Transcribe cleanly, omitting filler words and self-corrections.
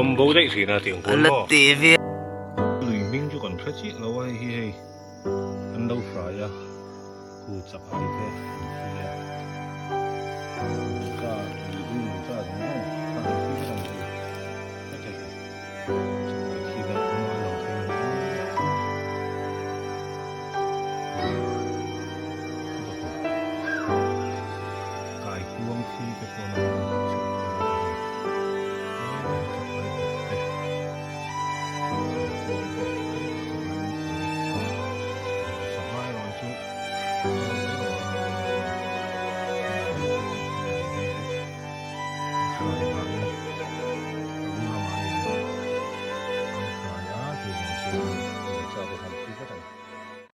Awm bo daih thin a tiang A la ti viau. Lui hming chu kan hre chiah lo a hei hi hei an lo hrai a khu chak ai te an thi a.